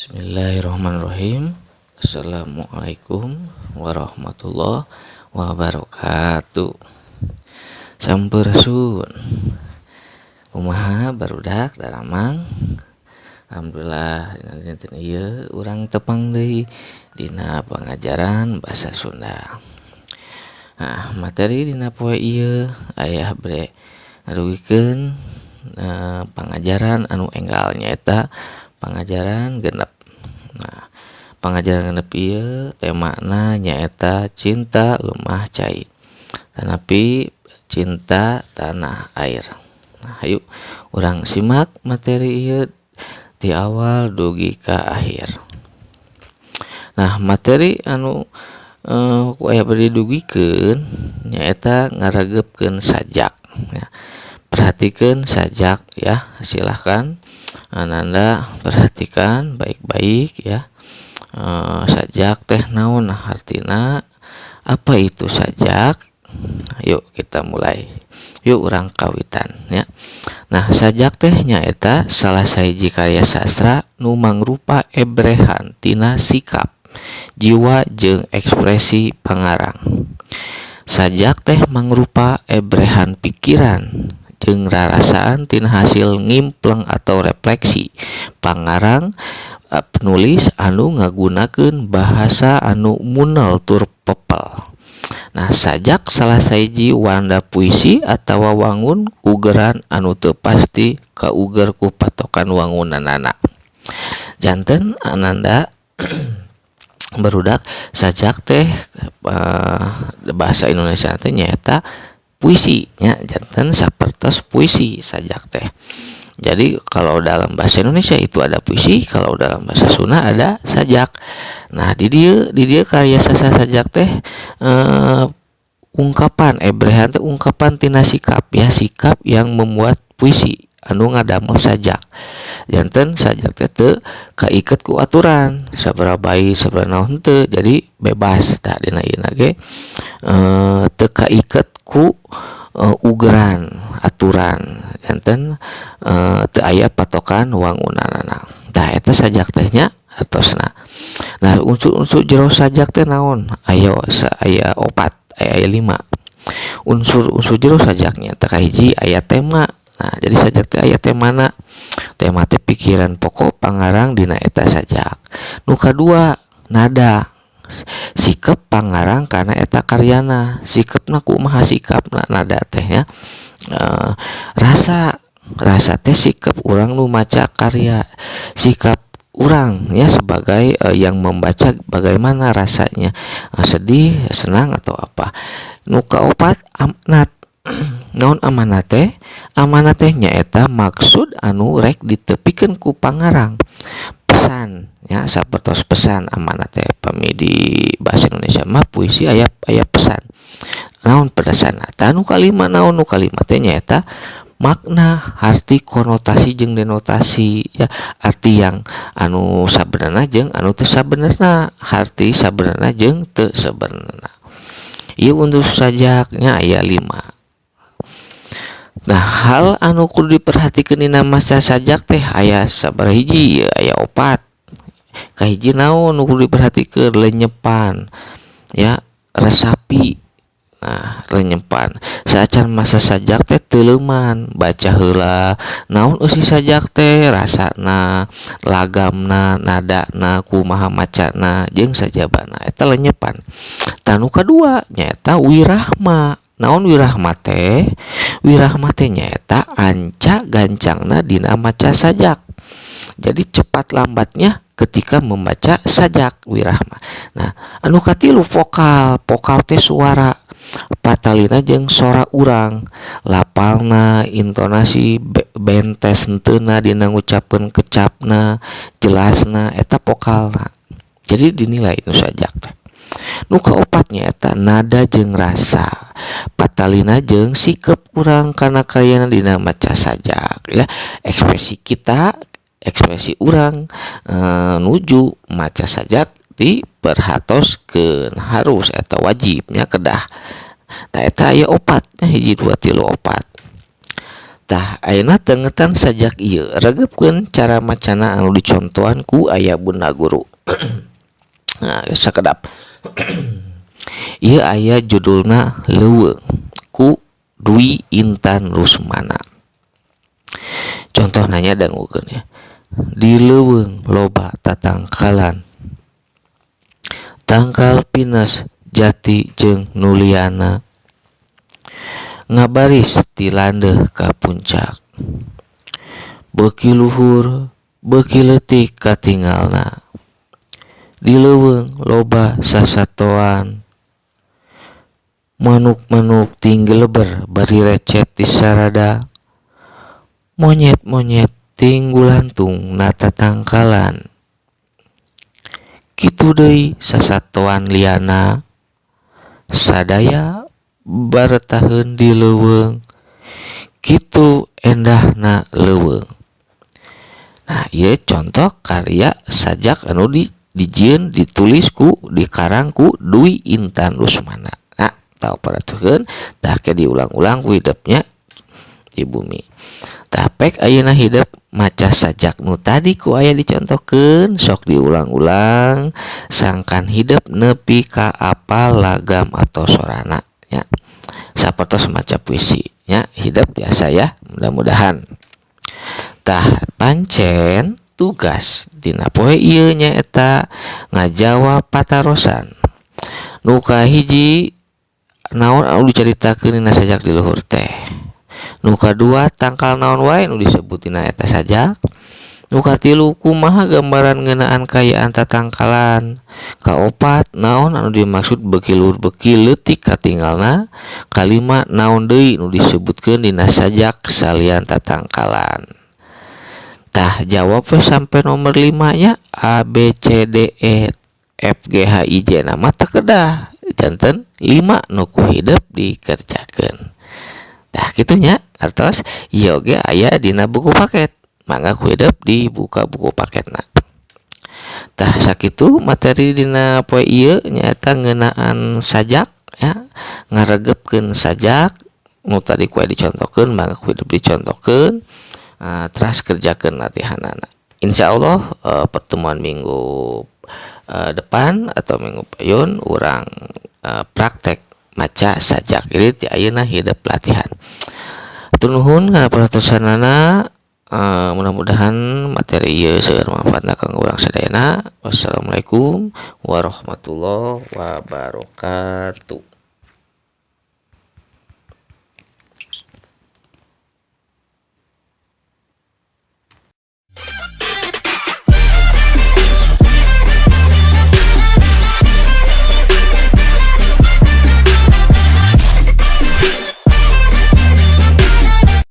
Bismillahirrahmanirrahim. Assalamualaikum warahmatullahi wabarakatuh. Sampurasun. Kumaha barudak daramang? Alhamdulillah dina dinten ieu urang tepang deui dina pangajaran basa Sunda. Nah, materi dina poe ieu aya bade ngadugikeun pangajaran anu enggal, nyaeta pangajaran 6. Nah, pangajaran 6 ieu temana nyaeta cinta lemah cai atanapi cinta tanah air. Nah, hayu urang simak materi ieu ti awal dugi ka akhir. Nah, materi anu ku aya bade didugikeun nyaeta ngaregepkeun sajak ya. Perhatikeun sajak ya, silahkan ananda perhatikan baik-baik ya. Sajak teh naon artina, apa itu sajak? Yuk kita mulai, yuk urang kawitan ya. Nah, sajak teh nyaeta salah sahiji karya sastra nu mangrupa ebrehan tina sikap, jiwa, jeung ekspresi pangarang. Sajak teh mangrupa ebrehan pikiran jeung rarasaan tina hasil ngimpleng atau refleksi pangarang, penulis anu ngagunakeun bahasa anu munel tur pepel. Nah, sajak salah sahiji wanda puisi atawa wangun ugeran anu teu pasti kauger ku patokan wangunanana. Janten ananda barudak, sajak teh bahasa Indonesia teh nyaeta puisi nya, janten sapertos puisi sajak teh. Jadi kalau dalam bahasa Indonesia itu ada puisi, kalau dalam bahasa Sunda ada sajak. Nah, di dieu karya sastra sajak teh ungkapan ebrehan teh ungkapan tina sikap ya, sikap yang membuat puisi anu ngadamel sajak. Janten sajak teh teu kaiket ku aturan sabaraha bait, sabaraha naon, henteu, jadi bebas. Tah, dina ieu ge teu kaiket ku ugeran aturan, janten teu aya patokan wangunanana. Tah, eta sajak teh nya hartosna. Nah, unsur-unsur jero sajak teh naon? Aya aya opat, aya lima unsur-unsur jero sajaknya. Tah, kahiji aya tema. Nah, jadi sajak teh aya temana. Tema teh pikiran pokok pangarang dina eta sajak. Nu kadua, nada, sikap pangarang kana eta karyana, sikapna kumaha, sikapna nada teh nya. Rasa, rasa teh sikap urang nu maca karya, sikap urang ya sebagai yang membaca bagaimana rasanya, sedih, senang, atau apa. Nu kaopat, amanat. Naon amanat teh? Amanat teh nyaeta maksud anu rek ditepikeun ku pangarang, pesan ya, sapertos pesan amanat teh. Pami di bahasa Indonesia mah puisi aya aya pesan. Naon pesanna? Tah, nu kalima naon? Nu kalima teh nyaeta makna, arti konotasi jeung denotasi ya, arti yang anu sabenerna jeung anu teu sabenerna, arti sabenerna jeung teu sabenerna. Ieu unsur sajaknya aya lima. Nah, hal anu kudu diperhatikeun dina maca sajak teh aya sabaraha hiji? Aya opat. Kahiji, naon nu kudu diperhatikeun? Lenyepan ya, resapi. Nah, lenyepan, saacan maca sajak teh teuleuman, baca heula naon eusi sajak teh, rasana, lagamna, nadana kumaha, macana jeung sajabana. Eta lenyepan. Tah, nu kadua nyaeta wirahma. Naon wirahma teh? Wirahma teh nyaeta anca gancangna dina maca sajak, jadi cepat lambatnya ketika membaca sajak, wirahma. Nah, anu katilu, vokal. Vokal teh suara, patalina jeung sora urang, lapalna, intonasi, bentes henteuna dina ngucapkeun kecapna, jelasna, eta vokalna. Jadi dinilai nu sajak teh. Nu kaopat nyaeta nada jeung rasa, patalina jeung sikap urang kana karyana dina maca sajak ya, ekspresi kita, ekspresi urang nuju maca sajak diperhatoskeun, harus eta, wajibnya, kedah. Nah, eta aya opat, hiji, dua, tilu, opat. Tah ayeuna tengetan sajak ieu regepkeun cara macana anu dicontohan ku aya bunda guru. Nah, sakedap. Ieu aya judulna Leuweung ku Dwi Intan Rusmana. Contoh nanya dangukeun ya. Di leuweung loba tatangkalan. Tangkal pinus, jati jeung nu liana. Ngabaris ti landeuh ka puncak. Beuki luhur, beuki leutik katingalna. Di leuweung loba sasatoan. Manuk-manuk tinggeleber bari recet di sarada. Monyet-monyet tinggulantung na tatangkalan. Kitu deui sasatoan liana. Sadaya baretaheun di leuweung. Kitu endahna leuweung. Nah, ieu contoh karya sajak anu di dijieun ditulis ku dikarang ku Dwi Intan Rusmana. Nah, tau perhatikan tah ke diulang-ulang ku hidepnya di bumi. Tah pek ayeuna hidep maca sajak nu tadi ku aya dicontohkeun sok diulang-ulang sangkan hidep nepi ka apal lagam atau sorana nya. Sapertos maca puisi nya hidep biasa ya, mudah-mudahan. Tah pancen tugas dina poe ieu nyaeta ngajawab patarosan. Nu kahiji naon anu dicaritakeun dina sajak di luhur teh. Nu kadua tangkal naon wae nu disebut dina eta sajak. Nu katilu kumaha gambaran ngeunaan kaayaan tatangkalan. Kaopat naon anu dimaksud beuki luhur beuki leutik katingalna. Kalima naon deui nu disebutkeun dina sajak salian tatangkalan. Tah jawab we sampai nomor 5 nya A B C D E F G H I J na mah teu kedah janten 5 nu ku hidep dikerjakeun. Tah kitu nya artos ieu oge aya dina buku paket. Mangga ku hidep dibuka buku paketna. Tah sakitu materi dina poe ieu nyaeta ngeunaan sajak ya, ngaregepkeun sajak nu tadi ku aya dicontohkeun mangga ku hidep dicontohkeun. Teras kerjakeun latihanana. Insyaallah pertemuan minggu depan atau minggu payun urang praktek maca sajak. Jadi ti ayeuna hidep latihan. Hatur nuhun kana perhatosanana. Mudah-mudahan materi ieu seueur manfaatna kanggo urang sadayana. Wassalamualaikum warahmatullahi wabarakatuh.